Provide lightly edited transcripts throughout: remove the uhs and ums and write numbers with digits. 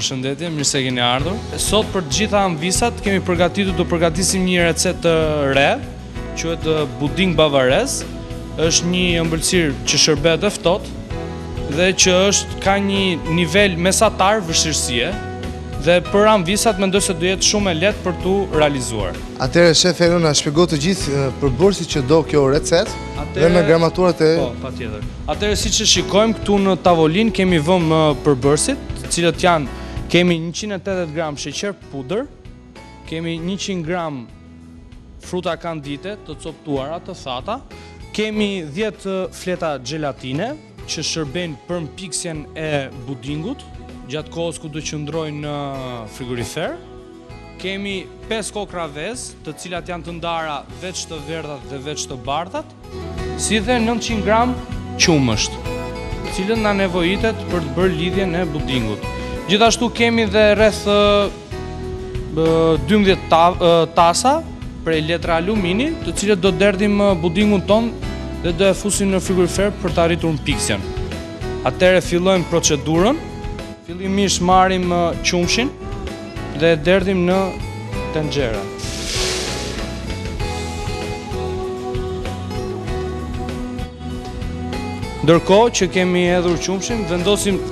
Përshëndetje, mirë se keni ardhur. Sot për të gjitha amvisat kemi përgatitur, do përgatisim një recetë të re, quhet buding bavarez. Është një ëmbëlsirë që shërbehet e ftohtë dhe që është ka një nivel mesatar vështirësie dhe për amvisat mendoj se do jetë shumë e lehtë për t'u realizuar. Atëherë shef Eno na shpjego të gjithë përbërësit që do kjo recetë dhe me gramaturat e Po, patjetër. Atëherë siç e shikojmë këtu në tavolinë kemi vëmë përbërësit, të cilët janë kemi 180 gram sheqer pudër, kemi 100 gram fruta kandite të copëtuara të thata, kemi 10 fleta xhelatine që shërbejnë për mpiksjen e budingut gjatë kohës ku do qëndrojnë në frigorifer. Kemi 5 kokrra vezë, të cilat janë të ndara veç të verdhat dhe veç të bardhat, si dhe 900 gram qumësht, të cilën na nevojitet për të bërë lidhjen e budingut. Gjithashtu kemi dhe rreth 12 tasa prej letre alumini, të cilët do derdhim budingun tonë dhe do e fusim në frigorifer për të arritur mpiksjen. Atëherë fillojmë procedurën. Fillimisht marrim qumshin dhe e derdhim në tenxhere. Ndërkohë që kemi hedhur qumshin, vendosim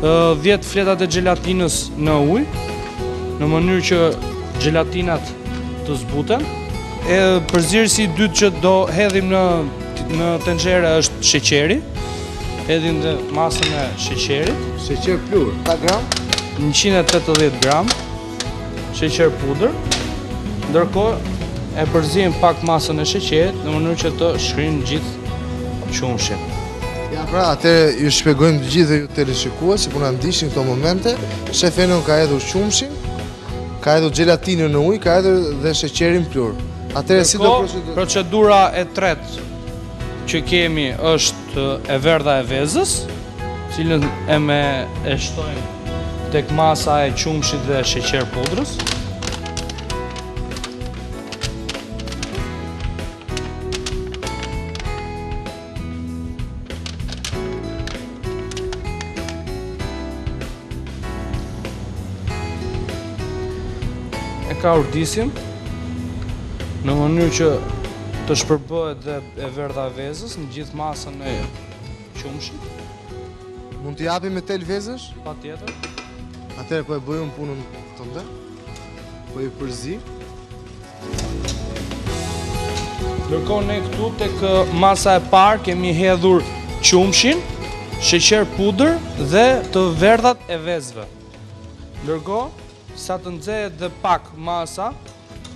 10 fletat e xhelatinës në ujë, në mënyrë që xhelatinat të zbuten. E përzierësi i dytë që do hedhim në në tenxhere është sheqeri. Hedhim dhe masën e sheqerit. Sheqer pluhur, sa gram? 180 gram sheqer pudër. Ndërkohë e përziejmë pak masën e sheqerit në mënyrë që të shkrijmë gjithë qumshin. Ja pra, atëherë ju shpjegojmë të gjithëve ju teleshikues që po na ndiqni këto momente. Shef Eno ka hedhur qumshin, ka hedhur xhelatinën në ujë, ka hedhur dhe sheqerin pluhur. Atëherë si do procedura? Procedura e tretë që kemi është e verdha e vezës, cilën e me e shtojmë tek masa e qumshit dhe sheqer pudrës. E kaurdisim në mënyrë që të shpërbëhet dhe e verdha e vezës në gjithë masën e qumshit. Mund t'i japim me tel vezësh? Patjetër. Atëherë po e bëj unë punën tënde. Po i përzi. Ndërkohë ne këtu tek masa e parë kemi hedhur qumshin, sheqer pudër dhe të verdhat e vezëve. Ndërkohë, sa të nxehet dhe pak masa,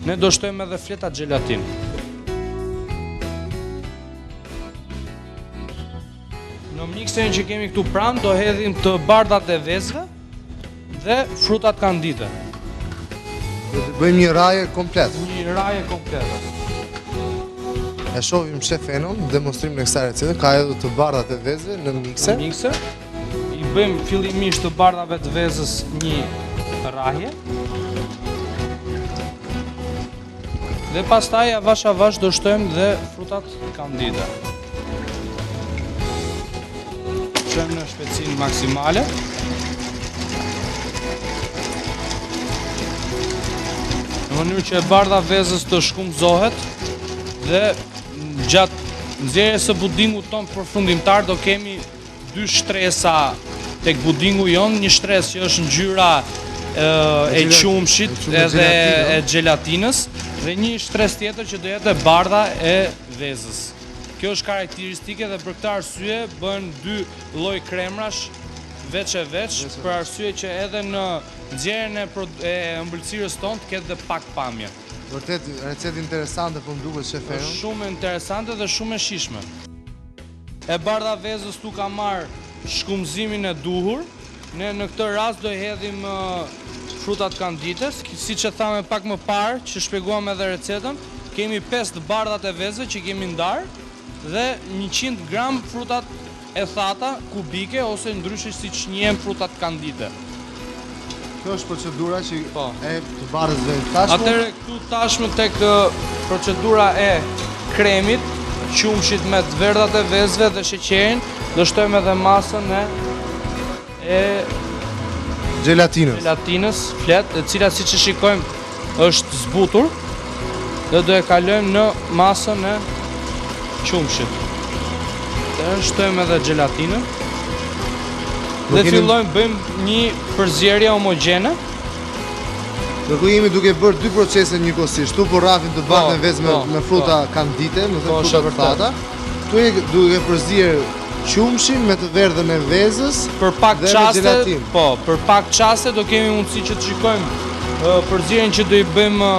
ne do shtojmë edhe fleta xhelatinë. Në mikserin që kemi këtu pranë do hedhim të bardhat e vezëve dhe frutat kandite. Do të bëjmë një rrahje komplet. Një rrahje komplete. E shohim shef Enon, demonstrimin e kësaj recete, ka hedhur të bardhat e vezëve në mikser. Në mikser. I bëjmë fillimisht të bardhave të vezës një rrahje. Dhe pastaj avash avash do shtojmë dhe frutat kandite. Shtojmë në shpejtësinë maksimale. Në mënyrë që e bardha e vezës të shkumëzohet dhe gjatë nxjerrjes së pudingut tonë përfundimtar do kemi dy shtresa tek pudingu jonë, një shtresë që është ngjyra e qumshit edhe e xhelatinës dhe një shtresë tjetër që do jetë e bardha e vezës. Kjo është karakteristike dhe për këtë arsye bëhen dy lloj kremrash veç e veç, për arsye që edhe në nxjerrjen e ëmbëlsirës tonë të ketë dhe pak pamje. Vërtet recetë interesante po më duket shef Eno. Është shumë interesante dhe shumë e shijshme. E bardha e vezës këtu ka marrë shkumëzimin e duhur. Ne në këtë rast do i hedhim frutat kandite. Siç e thamë pak më parë, që shpjeguam edhe recetën, kemi 5 të bardhat e vezëve që kemi ndarë dhe 100 gram frutat e thata kubike ose ndryshe siç njihen frutat kandite. Kjo është procedura që po. e të bardhës vezës tashmë. Atëherë këtu tashmë tek procedura e kremit, qumshit me të verdhat e vezëve dhe sheqerin, do shtojmë edhe masën e e. Xhelatinës. Xhelatinës fletë, e cila siç e shikojmë është zbutur dhe do e kalojmë në masën e qumshit. Dhe shtojmë edhe xhelatinën. Dhe fillojmë bëjmë një përzierje homogjene. Ndërkohë jemi duke bërë dy procese njëkohësisht. Këtu po rrahim të bardhën e vezës me, po, me fruta po. kandite, me po, fruta të thata. Këtu je duke përzier qumshin me të verdhën e vezës për pak çaste, po, për pak çaste do kemi mundësi që të shikojmë përzierjen që do i bëjmë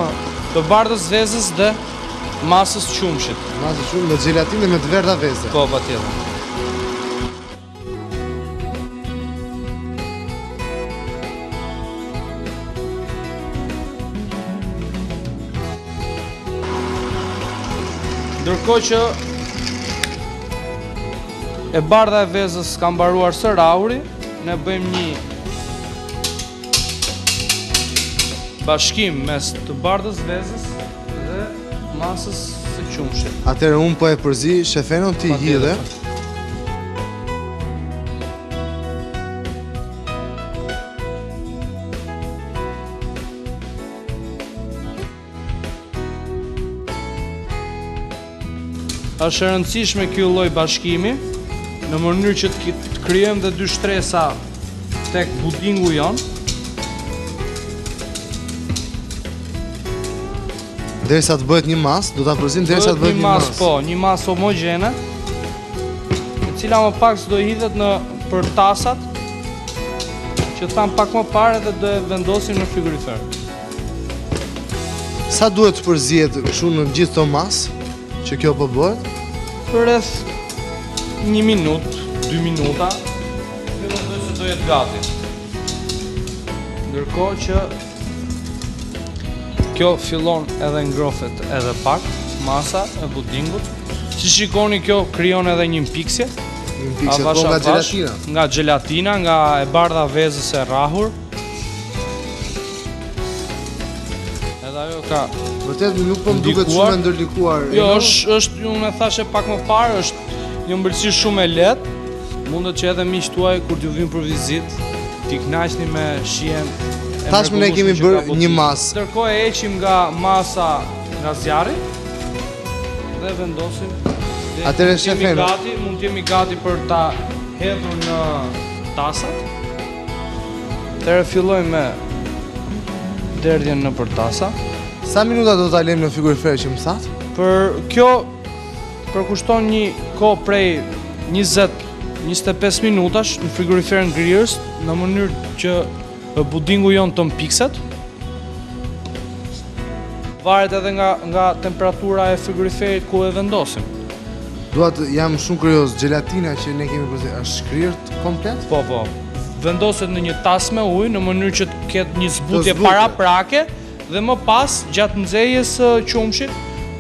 të bardhës vezës dhe masës qumshit. Masës qumshit me xhelatinë dhe me të verdha veze. Po, patjetër. Ndërkohë që e bardha e vezës ka mbaruar së rrahuri, ne bëjmë një bashkim mes të bardhës vezës dhe masës së qumshit. Atëherë unë po e përzi shef Eno ti hidhe. Është e rëndësishme ky lloj bashkimi në mënyrë që të krijojmë dhe dy shtresa tek pudingu jonë. Derisa të bëhet një masë, do ta përzim derisa të bëhet një masë. Po, një masë homogjene, e cila më pas do hidhet nëpër tasat që thamë pak më parë dhe do e vendosim në frigorifer. Sa duhet të përzihet kështu në gjithë këtë masë që kjo po bëhet? Për rreth një minutë, dy minuta, kjo mendoj se do jetë gati. Ndërkohë që Kjo fillon edhe ngrohet edhe pak, masa e pudingut. Si shikoni kjo krijon edhe një mpiksje. Një mpiksje po nga xhelatina. Nga xhelatina, nga e bardha vezës e rrahur. Edhe ajo ka Vërtet nuk po më duket shumë e ndërlikuar. Jo, është është unë e thashë pak më parë, është një ëmbëlsirë shumë e lehtë. Mundet që edhe miqtë tuaj kur t'ju vijnë për vizitë, t'i kënaqni me shijen e Tashmë ne kemi bërë një masë. Ndërkohë e heqim nga masa nga zjarri dhe vendosim. Atëherë shef Eno. Gati, mund të jemi gati për ta hedhur në tasat. Atëherë fillojmë me derdhjen nëpër tasa. Sa minuta do ta lëmë në frigorifer që më thatë? Për kjo Përkushton një kohë prej 20-25 minutash në frigorifer ngrirës në mënyrë që pudingu jonë të mpikset. Varet edhe nga nga temperatura e frigoriferit ku e vendosim. Dua të jam shumë kurioz, xhelatina që ne kemi përzier, është shkrirë komplet? Po, po. Vendoset në një tas me ujë në mënyrë që të ketë një zbutje paraprake Dhe më pas, gjatë nxehjes së qumështit,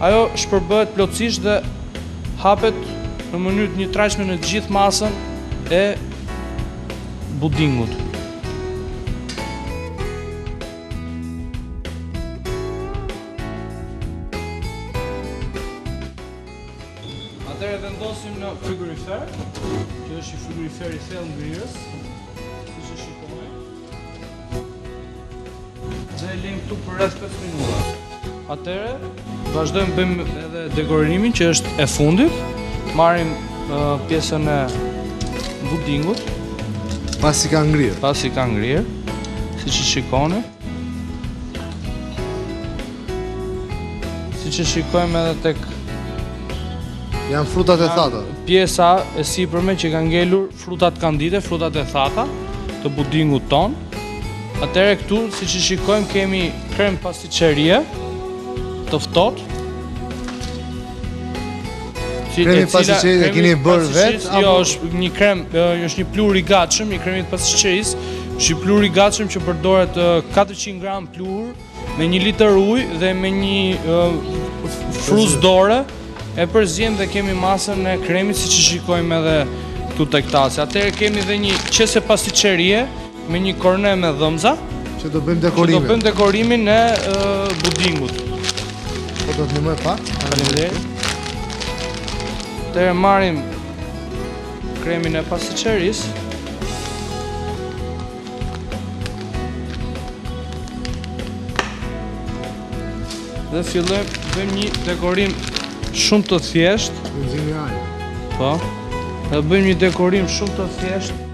ajo shpërbëhet plotësisht dhe hapet në mënyrë të njëtrajtshme në të gjithë masën e pudingut. Atëherë vendosim në frigorifer, që është një frigorifer i thellë ngrirës, siç e shikoni. Dhe e lejmë këtu për rreth 5 minuta. Atëherë, vazhdojmë bëjmë edhe dekorimin që është e fundit. Marrim uh, pjesën e pudingut. Pasi ka ngrirë. Pasi ka ngrirë, siç e shikoni. Siç e shikojmë edhe tek Janë frutat e thata. Pjesa e sipërme që ka ngelur frutat kandite, frutat e thata të pudingut tonë. Atëherë këtu, siç e shikojmë, kemi krem pastiçerie të ftohtë. Kremi pastiçerie e keni bërë vetë? Jo, është një krem, është një pluhur i gatshëm, i kremit pastiçerisë, është një pluhur i gatshëm që përdoret 400 gram pluhur me një litër ujë dhe me një fruz dore e përziejmë dhe kemi masën e kremit siç e shikojmë edhe këtu tek tasi. Atëherë kemi dhe një qese pastiçerie me një korne me dhëmbëza që do bëjmë dekorimin. Që do bëjmë dekorimin e pudingut. Po do të ndihmoj pak. Faleminderit. Atëherë marrim kremin e pastiçerisë. Dhe fillojmë bëjmë një dekorim shumë të thjeshtë. Nxjerrim ajër. Po. Dhe bëjmë një dekorim shumë të thjeshtë.